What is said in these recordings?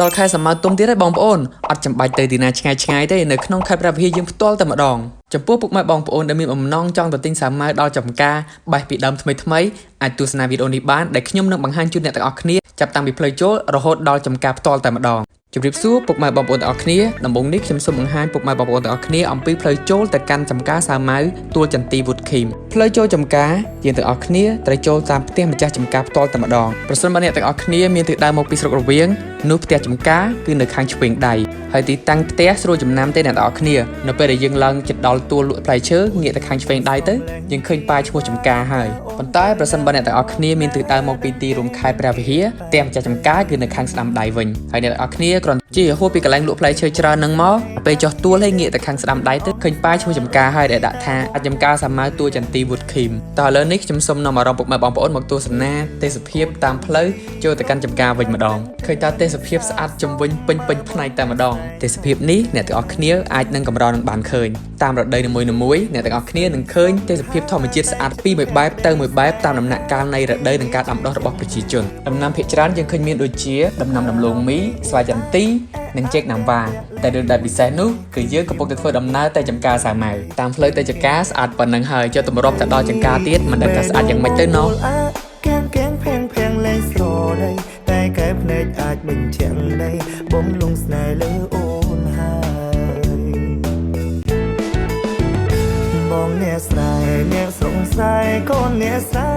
ដល់ខែសម្ៅទុំទៀតហើយបងប្អូនអត់ចាំបាច់ទៅទីណាឆ្ងាយឆ្ងាយទេនៅក្នុងខេត្តព្រះវិហារយើងផ្ទាល់តែម្ដងចំពោះពុកម៉ែបងប្អូនដែលមានបំណងចង់ទៅទិញសាវម៉ាវដល់ចំការបេះពីដើមថ្មីថ្មីអាចទស្សនាវីដេអូនេះបានដែលខ្ញុំនឹងបង្ហាញជូនអ្នកទាំងអស់គ្នាចាប់តាំងពីផ្លូវចូលរហូតដល់ចំការផ្ទាល់តែម្ដងជម្រាបសួរពុកម៉ែបងប្អូនទាំងអស់គ្នាដំបូងនេះខ្ញុំសូមបង្ហាញពុកម៉ែបងប្អូនទាំងអស់គ្នាអំពីផ្លូវចូលទៅកាន់ចំការសាវម៉ាវទួលចន្ទីវុតឃីមផ្លូវចូលចំការយើងទាំងអស់គ្នាត្រូវចូលតាមផ្ទះម្ចាស់ចំការផ្ទាល់តែម្ដងប្រសិនបើអ្នកទាំងអស់គ្នាមានទិសដៅមកពីស្រុករវៀងនោះផ្ទះចំការគឺនៅខាងឆ្វេងដៃហើយទីតាំងផ្ទះស្រួលចំណាំទេអ្នកទាំងអស់គ្នានៅពេលដែលយើងឡើងជិតដល់ទួលលក់ផ្លែឈើងាកទៅខាងឆ្វេងដៃទៅយើងឃើញប៉ាយឈ្មោះចំការហើយប៉ុន្តែប្រសិនបើអ្នកទាំងអស់គ្នាមានទិសដៅមកពីទីរួមខេត្តព្រះវិហារផ្ទះម្ចាស់ចំការគឺនៅខាងស្ដាំដៃវិញហើយអ្នកទាំងអស់គ្នាគ្រាន់ជាហួសពីកន្លែងលក់ផ្លែឈើច្រើននឹងមកពេលចុះទួលហើយងាកទៅខាងស្ដាំដៃទៅឃើញប៉ាយឈ្មោះចំការហើយដែលដាក់ថាអាចចំការសាម៉ៅទួលចន្ទីវុតឃីមតោះឥឡូវនេះខ្ញុំសូមនាំអារម្មណ៍ពុកម៉ែបងប្អូនមកទស្សនាទេសភាពតាមផ្លូវចូលទៅកាន់ចំការវិញម្ដងឃើញថាទេសភាពស្អាតជំវិញពេញពេញផ្នែកតែម្ដងទេសភាពនេះអ្នកទាំងអស់គ្នាអាចនឹងកម្រនឹងបានឃើញតាមរដូវនីមួយៗអ្នកទាំងអស់គ្នានឹងឃើញទេសភាពធម្មជាតិស្អាតពីមួយបែបទៅមួយបែបតាមដំណាក់កាលនៃរដូវនិងការដាំដុះរបស់ប្រជាជនដំណាំភាគច្រើនយើងឃើញមានដូចជាដំណាំដំឡូងមីស្វាយចន្ទីនិងចេកណាំវ៉ាតែរឿងដែលពិសេសនោះគឺយើងកំពុងតែធ្វើដំណើរទៅចំការសាវម៉ៅតាមផ្លូវទៅចំការស្អាតប៉ុណ្ណឹងហើយចុះទម្រាប់ទៅដល់ចំការទៀតមិនដឹងថាស្អាតយ៉ាងម៉េចទៅណោះ កៀងកៀងភៀងភៀងលែងស្រដីតែកែភ្នែកអាចបញ្ជាក់ដីបំលងស្នេហ៍លើអូនហើយបងអ្នកស្រែអ្នកស្រុងស្រែកូនអ្នកស្រែ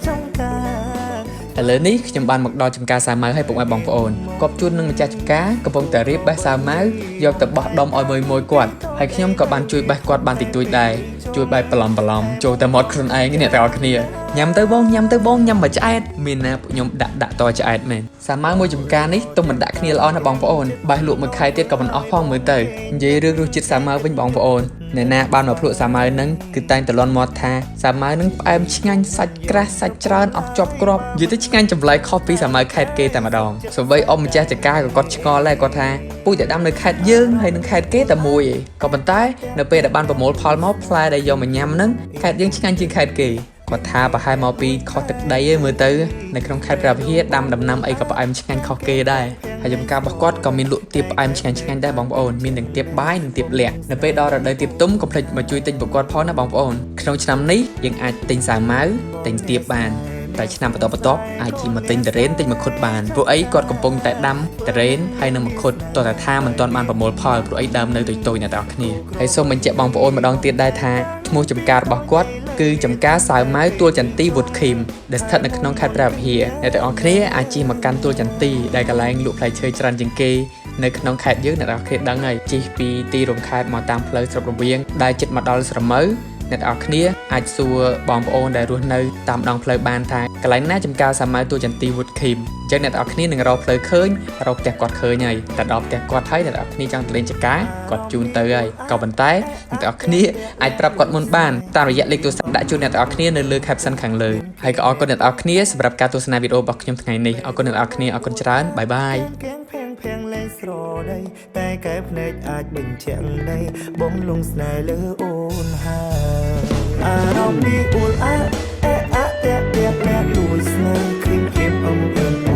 ចំការ ឥឡូវនេះខ្ញុំបានមកដល់ចំការសាវម៉ាវហើយពុកម៉ែបងប្អូនគាត់ជួននឹងម្ចាស់ចំការកំពុងតែរៀបបេះសាវម៉ាវយកទៅបោះដុំឲ្យមួយមួយគាត់ហើយខ្ញុំក៏បានជួយបេះគាត់បានតិចតួចដែរជួយបែបបន្លំបន្លំចូលតែមាត់ខ្លួនឯងនេះអ្នកទាំងអស់គ្នាញ៉ាំទៅបងញ៉ាំទៅបងញ៉ាំមកឆ្អែតមានណាពួកខ្ញុំដាក់ដាក់តឆ្អែតមែនសាវម៉ាវមួយចំការនេះទុំមិនដាក់គ្នាល្អណាស់បងប្អូនបេះលក់មួយខែទៀតក៏មិនអស់ផងមើលទៅនិយាយរឿងរសជាតិសាវម៉ាវវិញបងប្អូនអ្នកណាបានមកភ្លក់សាវម៉ាវហ្នឹងគឺតែងតែលន់មាត់ថាសាវម៉ាវហ្នឹងផ្អែមឆ្ងាញ់សាច់ក្រាស់សាច់ច្រើនអត់ជាប់គ្រាប់និយាយទៅឆ្ងាញ់ចម្លែកខុសពីសាវម៉ាវខេត្តគេតែម្ដងសូម្បីអ៊ំម្ចាស់ចការក៏គាត់ឆ្ងល់ដែរគាត់ថាពូជតែដាំនៅខេត្តយើងហើយនឹងខេត្តគេតែមួយឯងក៏ប៉ុន្តែនៅពេលដែលបានប្រមូលផលមកផ្លែដែលយកមកញ៉ាំហ្នឹងខេត្តយើងឆ្ងាញ់ជាងខេត្តគេគាត់ថាប្រហែលមកពីខុសទឹកដីឯងមើលទៅនៅក្នុងខេត្តព្រះវិហារដាំដំណាំអីក៏ផ្អែមឆ្ងាញ់ខុសគេដែរហើយចំការរបស់គាត់ក៏មានលក់ទៀបផ្អែមឆ្ងាញ់ឆ្ងាញ់ដែរបងប្អូនមានទាំងទៀបបាយនិងទៀបល័ក្ខនៅពេលដល់រដូវទៀបទុំកុំភ្លេចមកជួយទិញពួកគាត់ផងណាបងប្អូនក្នុងឆ្នាំនេះយើងអាចទិញសាវម៉ាវទិញទៀបបានតែឆ្នាំបន្តបន្ទាប់អាចជិះមកទិញតារ៉េនទិញមង្ឃុតបានព្រោះអីគាត់កំពុងតែដាំតារ៉េនហើយនិងមង្ឃុតតោះតែថាមិនទាន់បានប្រមូលផលព្រោះអីដើមនៅតូចៗអ្នកទាំងអស់គ្នាហើយសូមបញ្ជាក់បងប្អូនម្ដងទៀតដែរថាឈ្មោះចំការរបស់គាត់គឺចំការសាវម៉ាវទួលចន្ទីវុតឃីមដែលស្ថិតនៅក្នុងខេត្តព្រះវិហារអ្នកទាំងអស់គ្នាអាចជិះមកកាន់ទួលចន្ទីដែលកន្លែងលក់ផ្លែឈើច្រើនជាងគេនៅក្នុងខេត្តយើងអ្នកទាំងអស់គ្នាដឹងហើយជិះពីទីរួមខេត្តមកតាមផ្លូវស្រុករវៀងដែលជិតមកដល់ស្រមៅអ្នកទាំងអស់គ្នាអាចសួរបងប្អូនដែលរស់នៅតាមដងផ្លូវបានថាកន្លែងណាចំការសាវម៉ាវទួលចន្ទីវុតឃីមអញ្ចឹងអ្នកទាំងអស់គ្នានឹងរកផ្លូវឃើញរកផ្ទះគាត់ឃើញហើយតែដល់ផ្ទះគាត់ហើយអ្នកទាំងអស់គ្នាចង់ទៅលេងចការគាត់ជូនទៅហើយក៏ប៉ុន្តែអ្នកទាំងអស់គ្នាអាចប្រាប់គាត់មុនបានតាមរយៈលេខទូរស័ព្ទដាក់ជូនអ្នកទាំងអស់គ្នានៅលើ caption ខាងលើហើយក៏អរគុណអ្នកទាំងអស់គ្នាសម្រាប់ការទស្សនាវីដេអូរបស់ខ្ញុំថ្ងៃនេះអរគុណអ្នកទាំងអស់គ្នាអរគុណច្រើន bye bye. កៀងភៀងភៀងលែងស្រដីតែកែភ្នែកអាចបញ្ជាក់ដីបំលងស្នេហ៍លើអូនហើយអារម្មណ៍នេះអ៊ូលអាអេអាតាក់តាក់លាក់លួចស្នេហ៍ឃើញភ្លាមអមអឿន